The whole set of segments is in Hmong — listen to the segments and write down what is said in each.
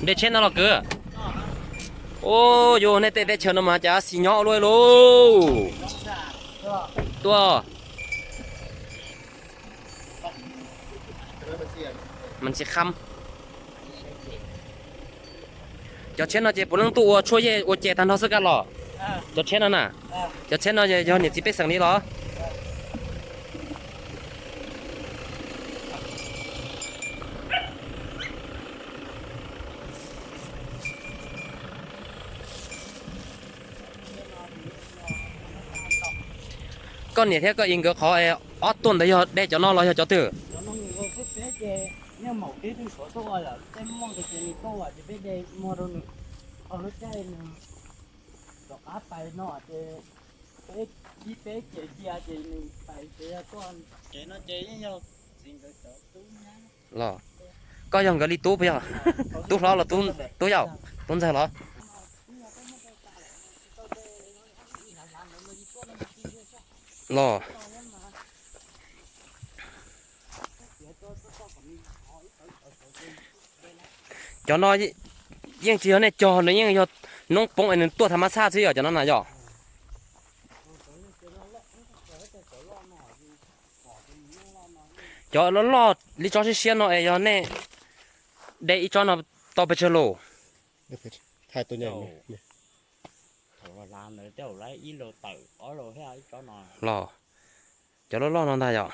Dej tsheb no los kwv. Ua, yus nej tej teb chaws no mas cas xis nyob ua luaj lauj. Tuaj. Mas tsis kham. Cov tsheb no ces puav leej tuaj ua tshuaj yej ua ces tag nrho xwb kaj los. Cov tsheb no na. Cov tsheb no yog niam txiv pej xeem li los? Koj niam thiab koj i nkawd qhov ob tuaj ntawd yog de cov no los yog cov twg? Los, koj yog nkawd li tub puas yog? Tub hlob los tub yau, tub ntxawg los? Los, cov no yeej tsis yog nej cog, nws yeej yog noob poob es nws tuaj tha mab xaj xwb yog cov no na yog. Cov loj loj li tsob siab siab no es yog nej de ib tsob no tau pes tsawg lus? Los, cov loj loj no ntag yom.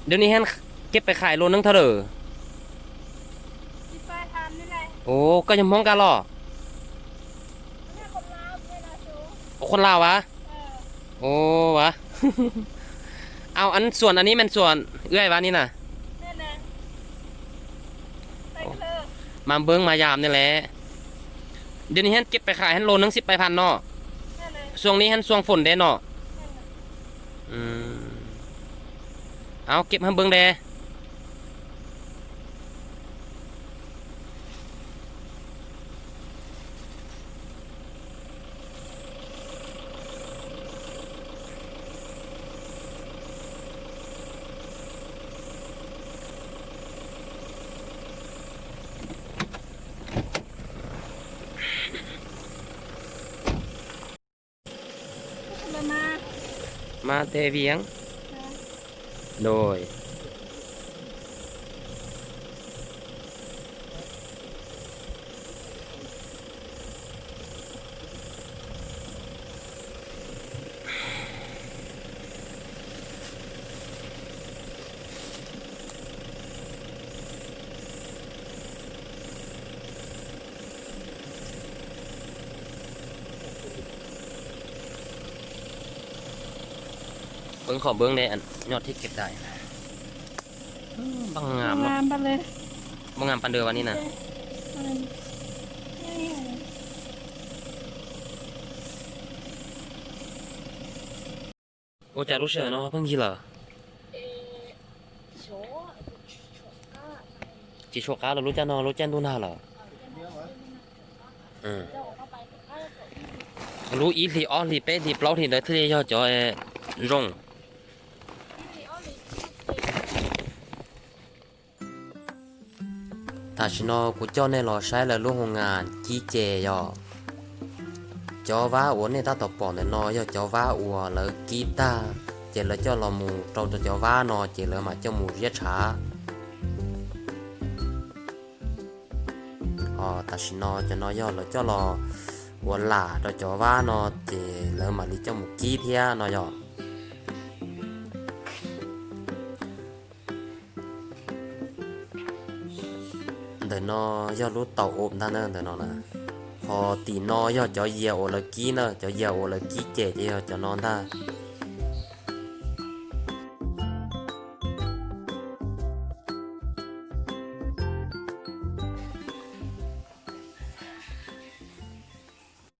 Dua ni hen keb pes khais lus neeb thawj lawm? Ua, koj yog Hmoob kab los? Ua, khuam Laus as? Ua, as, an xuam an ni men xuam ua vas ni na. Mas npwb mas yam ni lawm. Dua ni hen keb pes khais hen lus neeb xib pais phas no. Xuam ni hen xuam foom ntev no. Aw, keb hen npwb ntev. Mas tes viav. Dua. Peb qhov npwb ne, nyob thib kev dais. Npaj ngam, npaj ngam pas ntawd vas ni na. Ua cas lub sij hawm no pheej yig lawm? Tsis tshua qab los lub caij no lub caij ntuj nag lawm. Lub ib hlis ob hlis peb hlis plaub hlis ntawd thiaj li yog cov zoo. Tam sim no kuv coj nej los saib lawv lub hoo nas kib ces yog cov vab uas nej tab tom pom ntawm no yog cov vab uas lawv kib tag, ces lawv coj los mus rau rau cov vab no ces lawv mam coj mus ziab tshav. Tam sim no cov no yog lawv coj los ua lam rau cov vab no, ces lawv mam li coj mus kib thiab no yog. Ntawm no yog lub tau ob ntag na, ntawm no na. Ho tim no yog cov yias uas lawv kib na, cov yias uas lawv kib ces ces yog cov no ntag.